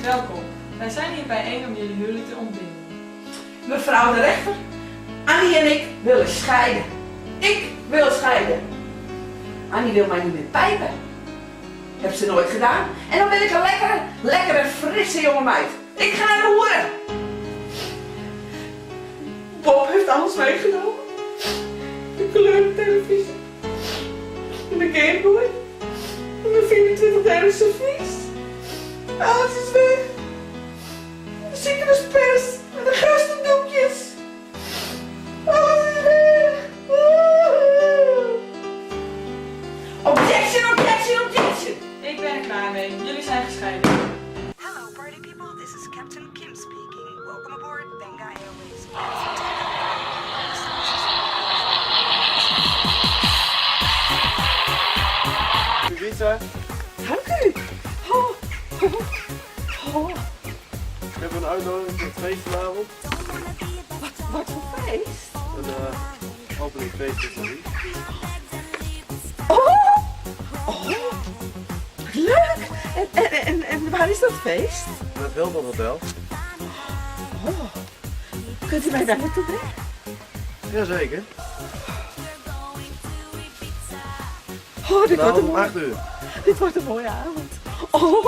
Welkom. Wij zijn hier bijeen om jullie huwelijk te ontbinden. Mevrouw de rechter, Annie en ik willen scheiden. Ik wil scheiden. Annie wil mij niet meer pijpen. Heb ze nooit gedaan. En dan wil ik een lekkere, lekkere, frisse jonge meid. Ik ga naar de hoeren. Bob heeft alles meegenomen. De kleurentelevisie. En de Gameboy. En mijn 24 delen servies. Alles is weg. De citruspers met de gerstendoekjes. Alles is weg. Objection, objection, objection. Ik ben er klaar mee. Jullie zijn gescheiden. Hello, party people. This is Captain Kim speaking. Welcome aboard Benga Airways. Ibiza. Dank u. Oh, oh, oh. Ik heb een uitnodiging voor het feest vanavond. Wat voor feest. Een opening feest in Paris. Oh, oh, wat leuk. En waar is dat feest? In het Hilton Hotel. Oh, kunt u mij daar naartoe brengen? Jazeker. Oh, dit wordt een Vanavond om mooie, 8 uur. dit wordt een mooie avond. Oh,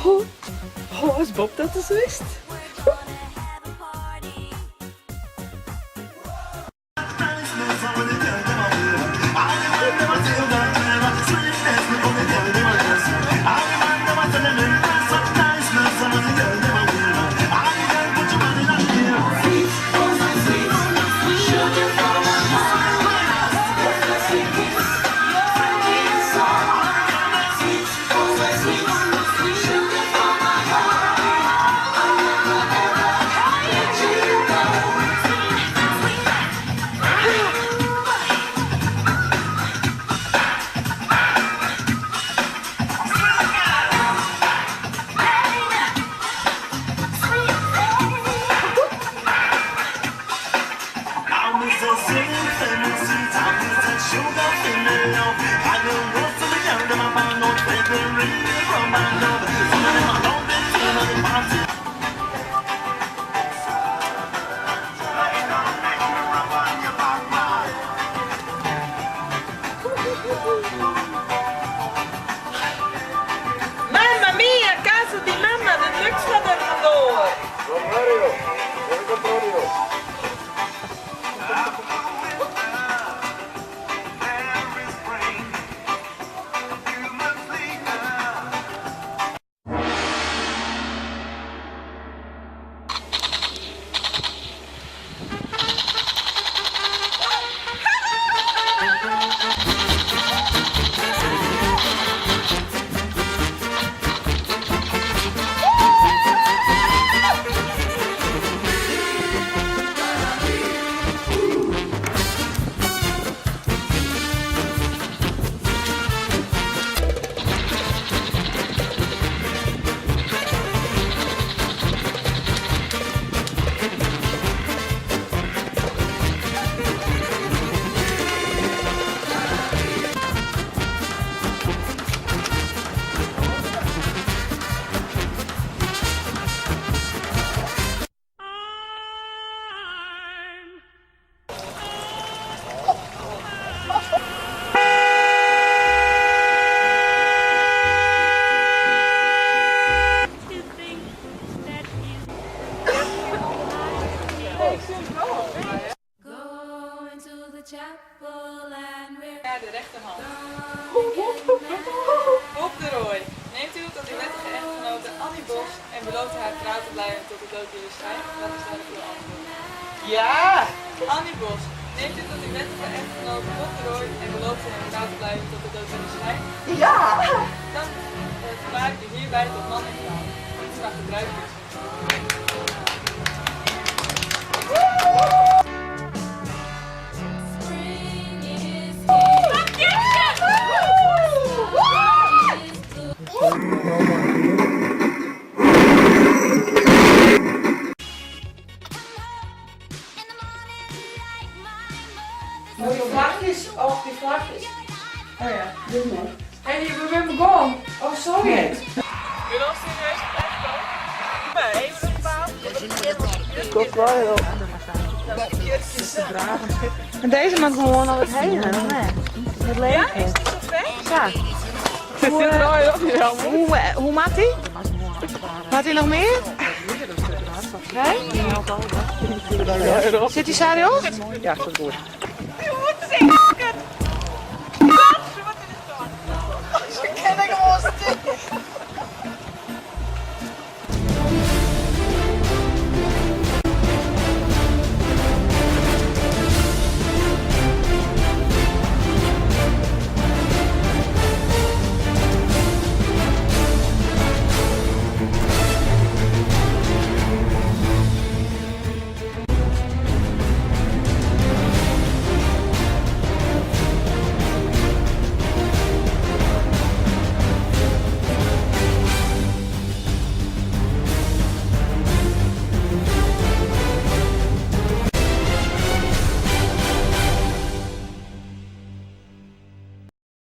oh, oh, als Bob dat eens wist. Mamma mia, casa di mamma, de lucht gaat er vandoor. Mario, Antonio. Going to the chapel and we're Naar de rechterhand. Bob de Rooij. Neemt u tot uw wettige echtgenote Annie Bos en belooft haar trouw te blijven tot de dood jullie scheidt? Wat is daarop uw antwoord? Ja. Annie Bos. Neemt u tot uw wettige echtgenote Bob de Rooij en belooft hem trouw te blijven tot de dood jullie scheidt? Ja. Dan verklaar ik u hierbij tot man en vrouw. Dit is maar gebruik is. spring is here. Oh, die vlagjes. Oh, die vlagjes. Oh ja. Doe maar. Hé, hey, we zijn begonnen. Oh, sorry. Nee. Wil je serieus op tijd komen? En deze man gewoon al het hele, Het leven. Is die zo vet? Ja. Hoe, hoe maakt hij? Maakt hij nog meer? Nee? Zit hij serieus? Ja, dat goed.